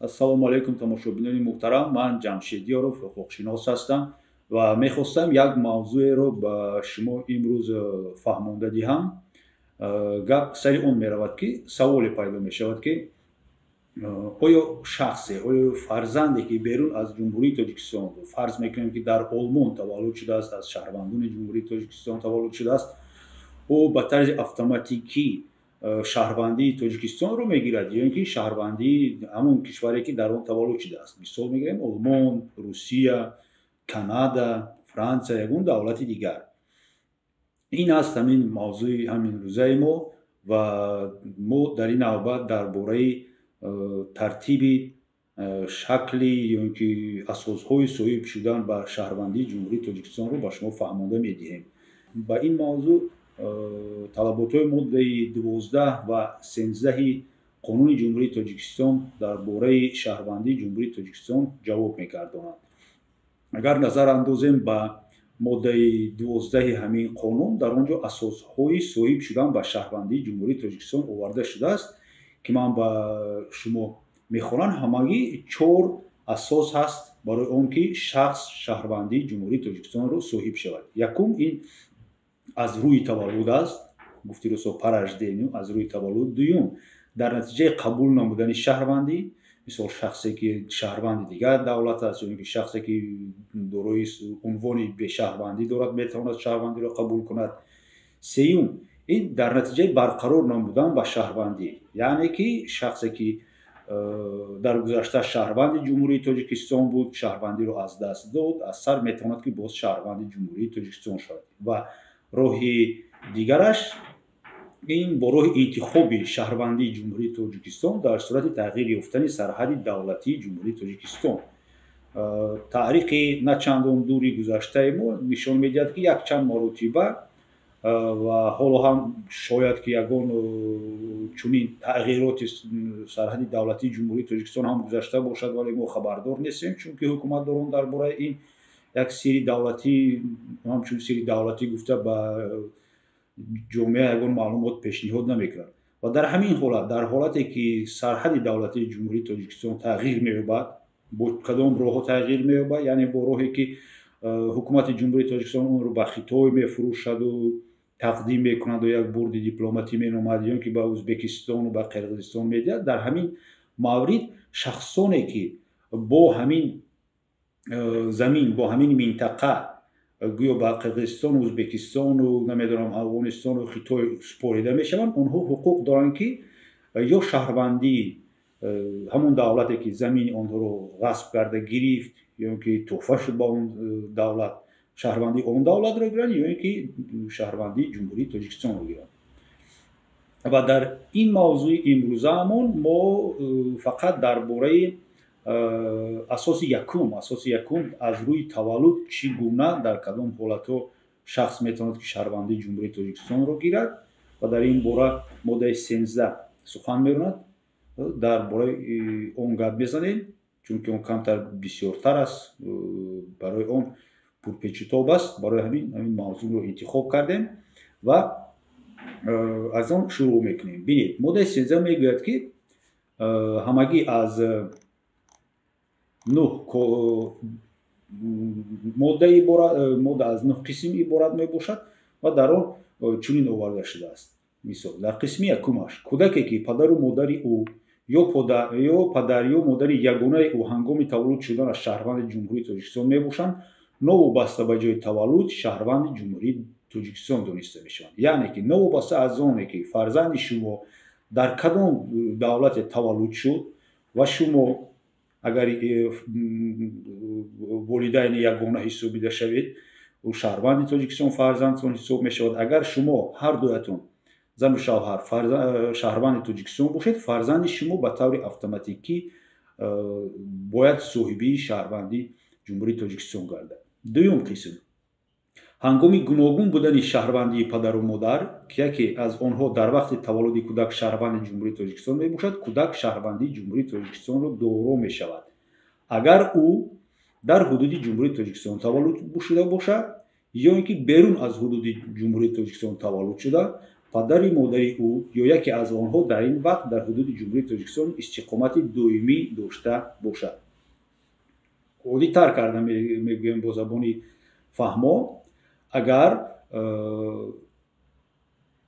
Ассалому алайкум, тамошобинони муҳтарам. Ман Ҷамшед Ёров, ҳуқуқшинос ҳастам ва мехостам як мавзӯеро ба шумо имрӯз фаҳмонда диҳам. Гап сари он меравад, ки саволе пайдо мешавад, ки оё шахсе, оё фарзанде, ки берун аз Ҷумҳурии Тоҷикистон, фарз мекунем, ки дар Олмон таваллуд шудааст, аз шаҳрвандони Ҷумҳурии Тоҷикистон таваллуд шудааст, ӯ ба тарзи автоматикӣ шаҳрвандии Тоҷикистонро мегирад ё ин ки шаҳрвандии ҳамон кишваре, ки дар он таваллуд шудааст? Мисол мегирем: Олмон, Русия, Канада, Франсия, ягон давлати дигар. Ин аст ҳамин мавзӯи ҳамин рӯзаи мо ва мо дар ин навбат дар бораи тартиби, шакли ё ин ки асосҳои соҳиб шудан ба шаҳрвандии Ҷумҳурии Тоҷикистонро ба шумо фаҳмонда медиҳем. Ба ин мавзӯъ талаботҳои моддаи 12 ва 13-и Қонуни Ҷумҳурии Тоҷикистон дар бораи шаҳрвандии Ҷумҳурии Тоҷикистон ҷавоб мегардонад. Агар назар андозем ба моддаи 12-и ҳамин қонун, дар он ҷо асосҳои соҳиб шудан ба шаҳрвандии Ҷумҳурии Тоҷикистон оварда шудааст, ки ман ба шумо мехонам. Ҳамагӣ чор асос ҳаст барои он ки шахс шаҳрвандии Ҷумҳурии Тоҷикистонро соҳиб шавад. Якум ин аз рӯи таваллуд аст, гуфти русо, по рождению, аз рӯи таваллуд. Дуюм, дар натиҷаи қабул намудани шаҳрвандӣ, мисол, шахсе ки шаҳрванди дигар давлат аст ё ин ки шахсе ки дорои унвони бешаҳрвандӣ дорад, метавонад шаҳрвандиро қабул кунад. Сеюм ин дар натиҷаи барқарор намудан ба шаҳрвандӣ, яъне ки шахсе ки дар гузашта шаҳрванди Ҷумҳурии Тоҷикистон буд, шаҳрвандиро аз даст дод, аз сар метавонад, ки боз шаҳрванди Ҷумҳурии Тоҷикистон шавад. Ва роҳи дигараш ин бо роҳи интихоби шаҳрвандии Ҷумҳурии Тоҷикистон дар сурати тағйир ёфтани сарҳади давлатии Ҷумҳурии Тоҷикистон. Таърихи на чандон дури гузаштаи мо нишон медиҳад, ки якчанд маротиба ва ҳоло ҳам шояд, ки ягон чунин тағйироти сарҳади давлатии Ҷумҳурии Тоҷикистон ҳам гузашта бошад, вале мо хабардор нестем, чунки ҳукуматдорон дар бораи ин як сирри давлатӣ, ҳамчун сирри давлатӣ гуфта, ба ҷомеа ягон маълумот пешниҳод намекунад. Ва дар ҳамин ҳолат, дар ҳолате ки сарҳади давлатии Ҷумҳурии Тоҷикистон тағйир меёбад, бо кадом роҳҳо тағйир меёбад, яъне бо роҳе ки ҳукумати Ҷумҳурии Тоҷикистон онро ба Хитой мефурӯшаду тақдим мекунаду як бурди дипломатӣ меномад, ё ки ба Ӯзбекистону ба Қирғизистон медиҳад, дар ҳамин маврид шахсоне ки бо ҳамин замин, бо ҳамин минтақа, гӯё ба Қирғизистону Ӯзбекистону, намедонам, Афғонистону Хитой супорида мешаванд, онҳо ҳуқуқ доранд, ки ё шаҳрвандии ҳамон давлате, ки замини онҳоро ғасб карда гирифт ё ин ки тӯҳфа шуд ба он давлат, шаҳрвандии он давлатро гиранд ё ин ки шаҳрвандии Ҷумҳурии Тоҷикистонро гиранд. Ва дар ин мавзӯи имрӯзаамон мо фақат дар бораи асоси якум, аз рӯи таваллуд, чӣ гуна, дар кадом ҳолатҳо шахс метавонад, ки шаҳрвандии Ҷумҳурии Тоҷикистонро гирад ва дар ин бора моддаи 13 сухан меронад, дар бораи он гап мезанем, чунки он камтар бисёртар аст, барои он пурпечутоб аст. Барои ҳамин мавзӯъро интихоб кардем ва аз он шурӯъ мекунем. Бинед, моддаи 13 мегӯяд, ки ҳамагӣ аз нӯҳ модда иборат, модда аз нӯҳ қисм иборат мебошад ва дар он чунин оварда шудааст. Мисол, дар қисми якумаш: кӯдаке, ки падару модари ӯ ё падар ё модари ягонаи ӯ ҳангоми таваллуд шуданаш шаҳрванди Ҷумҳурии Тоҷикистон мебошанд, новобаста ба ҷои таваллуд шаҳрванди Ҷумҳурии Тоҷикистон дониста мешаванд. Яъне ки новобаста аз оне ки фарзанди шумо дар кадом давлате таваллуд шуд ва шумо агар волидайни ягона ҳисобида шавед, шаҳрванди Тоҷикистон фарзандтон ҳисоб мешавад. Агар шумо ҳар дуятон, зану шавҳар, шаҳрванди Тоҷикистон бошед, фарзанди шумо ба таври автоматикӣ бояд соҳибии шаҳрвандии Ҷумҳурии Тоҷикистон гардад. Дуюм қисм: ҳангоми гуногун будани шаҳрвандии падару модар, ки яке аз онҳо дар вақти таваллуди кӯдак шаҳрванди Ҷумҳурии Тоҷикистон мебошад, кӯдак шаҳрвандии Ҷумҳурии Тоҷикистонро доро мешавад, агар ӯ дар ҳудуди Ҷумҳурии Тоҷикистон таваллуд шуда бошад ё ин ки берун аз ҳудуди Ҷумҳурии Тоҷикистон таваллуд шуда. падари модари ӯ ё яке аз онҳо дар ин вақт дар ҳудуди Ҷумҳурии Тоҷикистон истиқомати доимӣ дошта бошад. Оддитар карда мегӯем бо забони фаҳмо, агар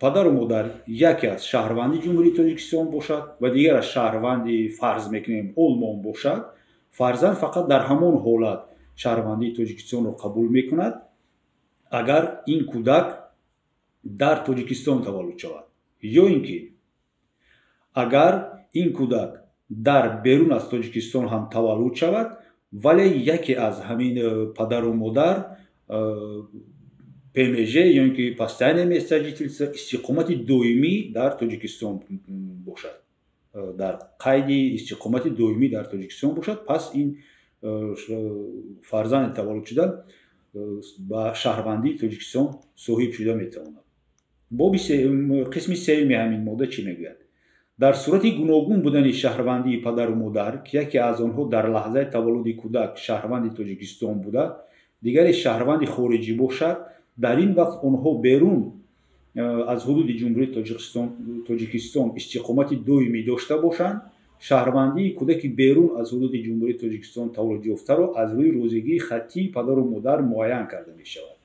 падару модар яке аз шаҳрванди Ҷумҳурии Тоҷикистон бошад ва дигар аз шаҳрванди, фарз мекунем, Олмон бошад, фарзанд фақат дар ҳамон ҳолат шаҳрвандии Тоҷикистонро қабул мекунад, агар ин кӯдак дар Тоҷикистон таваллуд шавад, ё ин ки агар ин кӯдак дар берун аз Тоҷикистон ҳам таваллуд шавад, вале яке аз ҳамин падару модар ПМЖ ё ин ки постоянное место жительства, истиқомати доимӣ дар Тоҷикистон бошад, дар қайди истиқомати доимӣ дар Тоҷикистон бошад, пас ин фарзанди таваллудшуда ба шаҳрвандии Тоҷикистон соҳиб шуда метавонад. Боби қисми сеюми ҳамин модда чӣ мегӯяд? Дар сурати гуногун будани шаҳрвандии падару модар, ки яке аз онҳо дар лаҳзаи таваллуди кӯдак шаҳрванди Тоҷикистон буда, дигаре шаҳрванди хориҷӣ бошад, дар ин вақт онҳо берун аз ҳудуди Ҷумҳурии Тоҷикистон истиқомати доимӣ дошта бошанд, шаҳрвандии кӯдаки берун аз ҳудуди Ҷумҳурии Тоҷикистон таваллудёфтаро аз рӯи розигии хаттии падару модар муайян карда мешавад.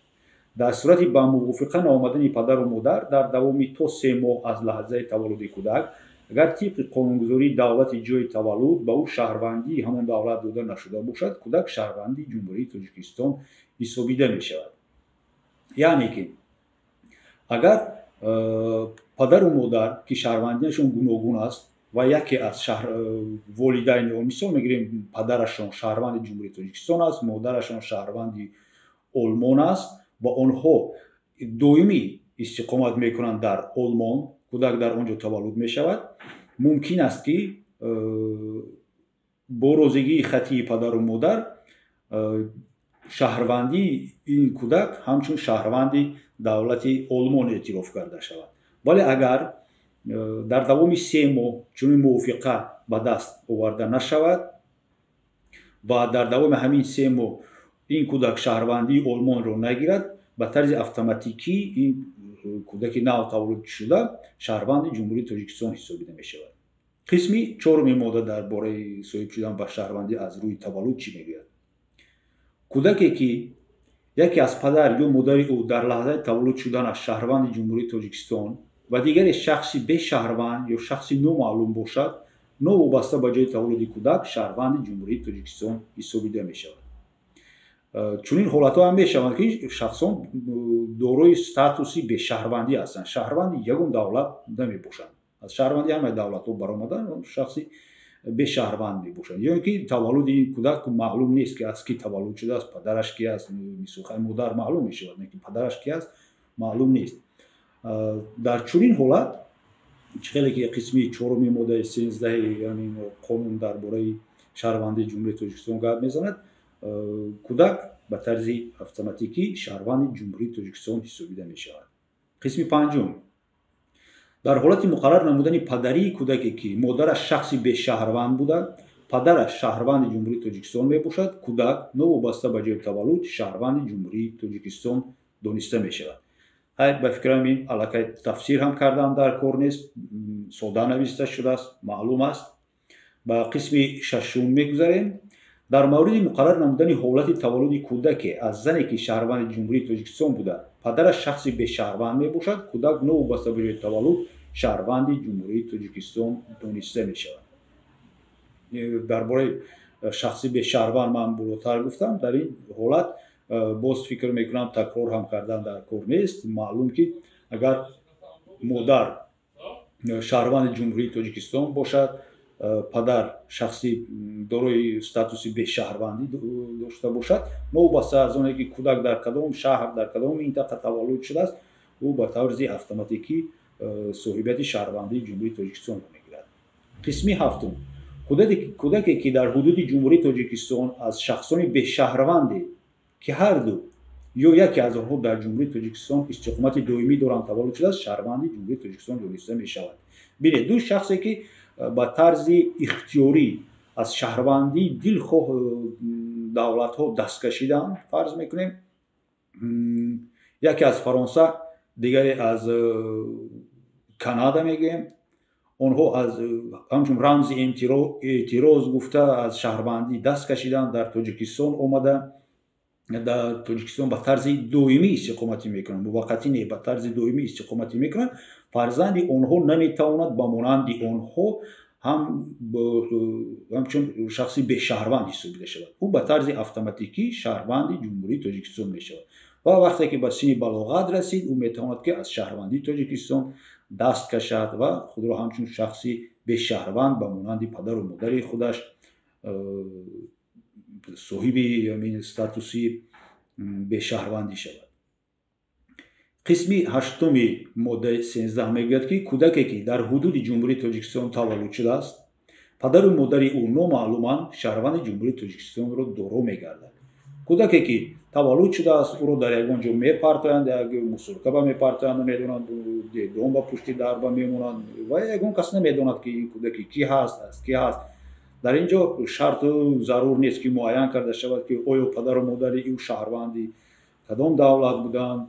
Дар сурати ба мувофиқа наомадани падару модар дар давоми то 3 моҳ аз лаҳзаи таваллуди кӯдак, агар тибқи қонунгузории давлати ҷойи таваллуд ба ӯ шаҳрвандии ҳамон давлат дода нашуда бошад, кӯдак шаҳрванди Ҷумҳурии Тоҷикистон ҳисобида мешавад. Яъне ки агар падару модар, ки шаҳрвандиашон гуногун аст ва яке аз волидайни он, мисол мегирем, падарашон шаҳрванди Ҷумҳурии Тоҷикистон аст, модарашон шаҳрванди Олмон аст ва онҳо доимӣ истиқомат мекунанд дар Олмон, кӯдак дар он ҷо таваллуд мешавад, мумкин аст ки бо розигии хаттии падару модар шаҳрвандии ин кӯдак ҳамчун шаҳрванди давлати Олмон эътироф карда шавад. Вале агар дар давоми 3 моҳ чунин мувофиқа ба даст оварда нашавад ва дар давоми ҳамин 3 моҳ ин кӯдак шаҳрвандии Олмонро нагирад, ба тарзи автоматикӣ ин кӯдаки нав таваллудшуда шаҳрванди Ҷумҳурии Тоҷикистон ҳисобида мешавад. Қисми чоруми модда дар бораи соҳиб шудан ба шаҳрвандӣ аз рӯи таваллуд чӣ мегӯяд? Кӯдаке ки яке аз падар ё модари ӯ дар лаҳзаи таваллуд шуданаш шаҳрванди Ҷумҳурии Тоҷикистон ва дигаре шахси бешаҳрванд ё шахси номаълум бошад, новобаста ба ҷои таваллуди кӯдак шаҳрванди Ҷумҳурии Тоҷикистон ҳисобида мешавад. Чунин ҳолатҳо ҳам мешаванд, ки шахсон дорои статуси бешаҳрвандӣ ҳастанд, шаҳрванди ягон давлат намебошанд, аз шаҳрванди ҳамаи давлатҳо баромадан, шахси бешаҳрванд мебошанд, ё ин ки таваллуди ин кӯдак маълум нест, ки аз кӣ таваллуд шудааст, падараш ки аст, мисол модар маълум мешавад, лекин падараш ки аст маълум нест. Дар чунин ҳолат, чӣ хеле ки қисми чоруми моддаи 13 ҳамин қонун дар бораи шаҳрвандии Ҷумҳурии Тоҷикистон гап мезанад, кӯдак ба тарзи автоматикӣ шаҳрванди Ҷумҳурии Тоҷикистон ҳисобида мешавад. Қисми панҷум. Дар ҳолати муқаррар намудани падарии кӯдаке, ки модараш шахси бешаҳрванд буда, падараш шаҳрванди Ҷумҳурии Тоҷикистон мебошад, кӯдак новобаста ба ҷои таваллуд шаҳрванди Ҷумҳурии Тоҷикистон дониста мешавад. Ҳай, ба фикрам, ин аллакай тафсир ҳам кардан дар кор нест, сода нависта шудааст, маълум аст. Ба қисми шашум мегузарем. Дар мавриди муқаррар намудани ҳолати таваллуди кӯдаке аз зане, ки шаҳрванди Ҷумҳурии Тоҷикистон буда, падараш шахси бешаҳрванд мебошад, кӯдак новобаста ба ҷои таваллуд шаҳрванди Ҷумҳурии Тоҷикистон дониста мешавад. Дар бораи шахси бешаҳрванд ман болотар гуфтам. Дар ин ҳолат боз фикр мекунам, такрор ҳам кардан дар кор нест. Маълум ки агар модар шаҳрванди Ҷумҳурии Тоҷикистон бошад, падар шахси дорои статуси бешаҳрвандӣ дошта бошад, новобаста аз оне ки кӯдак дар кадом шаҳр, дар кадом минтақа таваллуд шудааст, ӯ ба тарзи автоматикӣ соҳибияти шаҳрвандии Ҷумҳурии Тоҷикистонро мегирад. Қисми ҳафтум. Кӯдаке ки дар ҳудуди Ҷумҳурии Тоҷикистон аз шахсони бешаҳрванде, ки ҳар ду ё яке аз онҳо дар Ҷумҳурии Тоҷикистон истиқомати доимӣ доранд, таваллуд шудааст, шаҳрванди Ҷумҳурии Тоҷикистон дониста мешавад. Бинед, ду шахсе ки ба тарзи ихтиёрӣ аз шаҳрвандии дилхоҳ давлатҳо даст кашиданд, фарз мекунем, яке аз Фаронса, дигаре аз Канада мегӯем, онҳо аз ҳамчун рамзи эътироз гуфта аз шаҳрвандӣ даст кашиданд, дар Тоҷикистон омада, дар Тоҷикистон ба тарзи доимӣ истиқоматӣ мекунанд, муваққатӣ не, ба тарзи доимӣ истиқоматӣ мекунанд. Фарзанди онҳо наметавонад ба монанди онҳо ҳамчун шахси бешаҳрванд ҳисобида шавад. Ӯ ба тарзи автоматикӣ шаҳрванди Ҷумҳурии Тоҷикистон мешавад ва вақте ки ба синни балоғат расид, ӯ метавонад, ки аз шаҳрвандии Тоҷикистон даст кашад ва худро ҳамчун шахси бешаҳрванд ба монанди падару модари худаш соҳиби статуси бешаҳрвандӣ шавад. Қисми ҳаштуми моддаи 13 мегӯяд, ки кӯдаке, ки дар ҳудуди Ҷумҳурии Тоҷикистон таваллуд шудааст, падару модари ӯ номаълуманд, шаҳрванди Ҷумҳурии Тоҷикистонро доро мегардад. Кӯдаке, ки таваллуд шудааст, ӯро дар ягон ҷо мепартоянд, як мусоркаба мепартоянд, намедонанд, дом ба пушти дарба мемонанд ва ягон кас намедонад, ки ин кӯдаки кӣ ҳаст, аз кӣ ҳаст. Дар ин ҷо шарту зарур нест, ки муайян карда шавад, ки оё падару модари ӯ шаҳрванди кадом давлат буданд,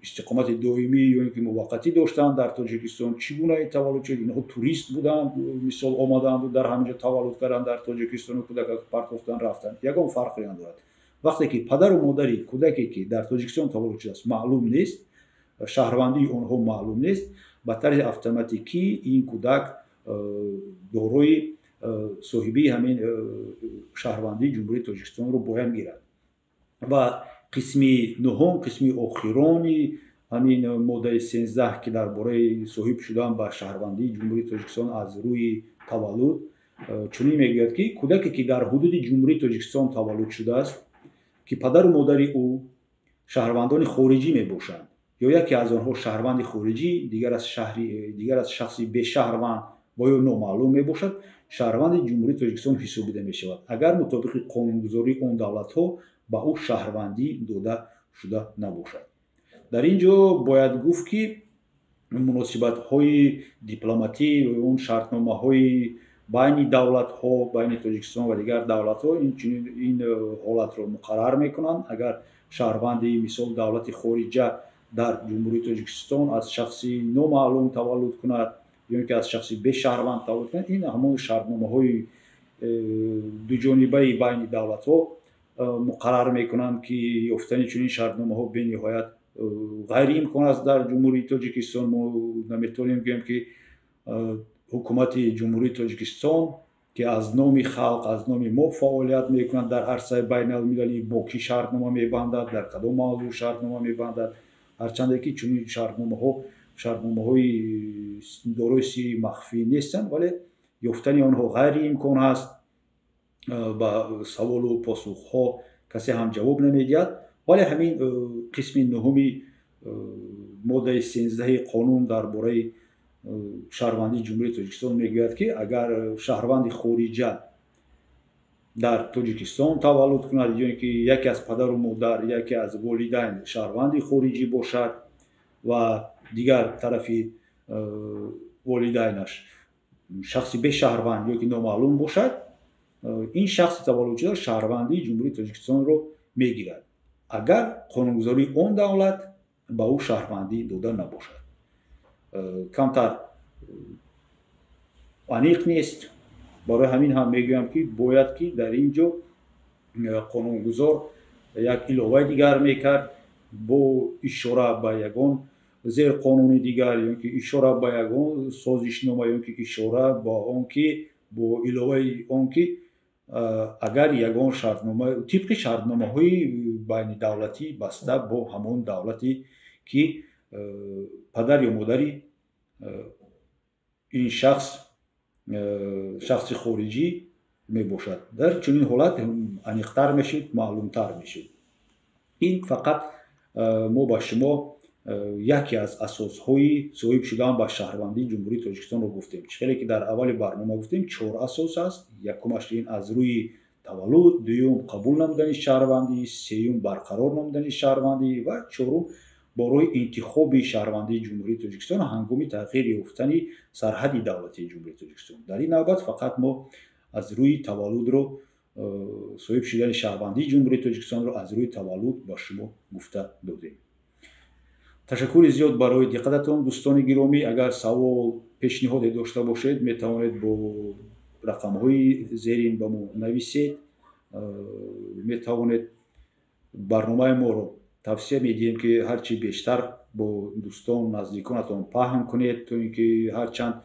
истиқомати доимӣ ё ин ки муваққатӣ доштанд дар Тоҷикистон, чӣ гуна таваллуд шуд, инҳо турист буданд, мисол, омаданду дар ҳамин ҷо таваллуд карданд дар Тоҷикистону кӯдака партофтан рафтанд, ягон фарқе надорад. Вақте ки падару модари кӯдаке, ки дар Тоҷикистон таваллуд шудааст, маълум нест, шаҳрвандии онҳо маълум нест, ба тарзи автоматикӣ ин кӯдак дорои соҳибии ҳамин шаҳрвандии Ҷумҳурии Тоҷикистонро бояд гирад. Ва қисми нуҳум, қисми охирони ҳамин моддаи 13, ки дар бораи соҳиб шудан ба шаҳрвандии Ҷумҳурии Тоҷикистон аз рӯи таваллуд, чунин мегӯяд, ки кӯдаке, ки дар ҳудуди Ҷумҳурии Тоҷикистон таваллуд шудааст, ки падару модари ӯ шаҳрвандони хориҷӣ мебошанд ё яке аз онҳо шаҳрванди хориҷӣ, дигар аз шахси бешаҳрванд ва ё номаълум мебошад, шаҳрванди Ҷумҳурии Тоҷикистон ҳисобида мешавад, агар мутобиқи қонунгузории он давлатҳо ба ӯ шаҳрвандӣ дода шуда набошад. Дар ин ҷо бояд гуфт, ки муносибатҳои дипломатӣ, он шартномаҳои байни давлатҳо, байни Тоҷикистон ва дигар давлатҳо ин ҳолатро муқаррар мекунанд. Агар шаҳрванди, мисол, давлати хориҷа дар Ҷумҳурии Тоҷикистон аз шахси номаълум таваллуд кунад ё ин ки аз шахси бешаҳрванд таваллуд кунад, ин ҳамон шартномаҳои дуҷонибаи байни давлатҳо муқаррар мекунанд, ки ёфтани чунин шартномаҳо бениҳоят ғайриимкон аст дар Ҷумҳурии Тоҷикистон. Мо наметавонем гӯем, ки ҳукумати Ҷумҳурии Тоҷикистон, ки аз номи халқ, аз номи мо фаъолият мекунад дар арсаи байналмилалӣ, бо кӣ шартнома мебандад, дар кадом мавзӯъ шартнома мебандад. Ҳарчанде ки чунин шартномаҳо шартномаҳои дорои сирри махфӣ нестанд, вале ёфтани онҳо ғайриимкон аст. Ба саволу посухҳо касе ҳам ҷавоб намедиҳад. Вале ҳамин қисми нуҳуми моддаи 13-и қонун дар бораи шаҳрвандии Ҷумҳурии Тоҷикистон мегӯяд, ки агар шаҳрванди хориҷа дар Тоҷикистон таваллуд кунад ё ин ки яке аз падару модар, яке аз волидайн шаҳрванди хориҷӣ бошад ва дигар тарафи волидайнаш шахси бешаҳрванд ё ки номаълум бошад, ин шахси таваллудшуда шаҳрвандии Ҷумҳурии Тоҷикистонро мегирад, агар қонунгузории он давлат ба ӯ шаҳрвандӣ дода набошад. Камтар аниқ нест. Барои ҳамин ҳам мегӯям, ки бояд ки дар ин ҷо қонунгузор як иловаи дигар мекард бо ишора ба ягон зерқонуни дигар ё ки ишора ба ягон созишнома ё ки ишора ба он ки бо иловаи он ки агар ягон шартнома тибқи шартномаҳои байнидавлатӣ баста бо ҳамон давлате, ки падар ё модари ин шахс шахси хориҷӣ мебошад, дар чунин ҳолат аниқтар мешид, маълумтар мешид. Ин фақат мо ба шумо яке аз асосҳои соҳиб шудан ба шаҳрвандии Ҷумҳурии Тоҷикистонро гуфтем. Чӣ хеле ки дар аввали барнома гуфтем, чор асос аст: якумаш ин аз рӯи таваллуд, дуюм қабул намудани шаҳрвандӣ, сеюм барқарор намудани шаҳрвандӣ ва чорум бо роҳи интихоби шаҳрвандии Ҷумҳурии Тоҷикистон ҳангоми тағйир ёфтани сарҳади давлатии Ҷумҳурии Тоҷикистон. Дар ин навбат фақат мо аз рӯи таваллудро, соҳиб шудани шаҳрвандии Ҷумҳурии Тоҷикистонро аз рӯи таваллуд ба шумо гуфта додем. Ташаккури зиёд барои диққататон, дӯстони гиромӣ. Агар савол, пешниҳоде дошта бошед, метавонед бо рақамҳои зерин ба мо нависед. Метавонед барномаи моро, тавсия медиҳем, ки ҳарчи бештар бо дӯстон, наздиконатон паҳн кунед, то ин ки ҳарчанд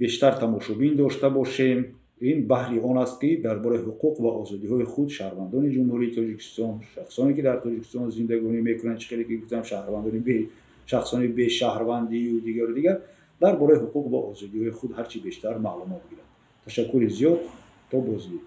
бештар тамошобин дошта бошем. Ин баҳри он аст, ки дар бораи ҳуқуқ ва озодиҳои худ шаҳрвандони Ҷумҳурии Тоҷикистон, шахсоне ки дар Тоҷикистон зиндагонӣ мекунанд, чӣ хеле ки гуфтам, шаҳрвандони шахсони бешаҳрвандию дигару дигар, дар бораи ҳуқуқ ва озодиҳои худ ҳарчи бештар маълумот гиранд. Ташаккури зиёд, то боздид.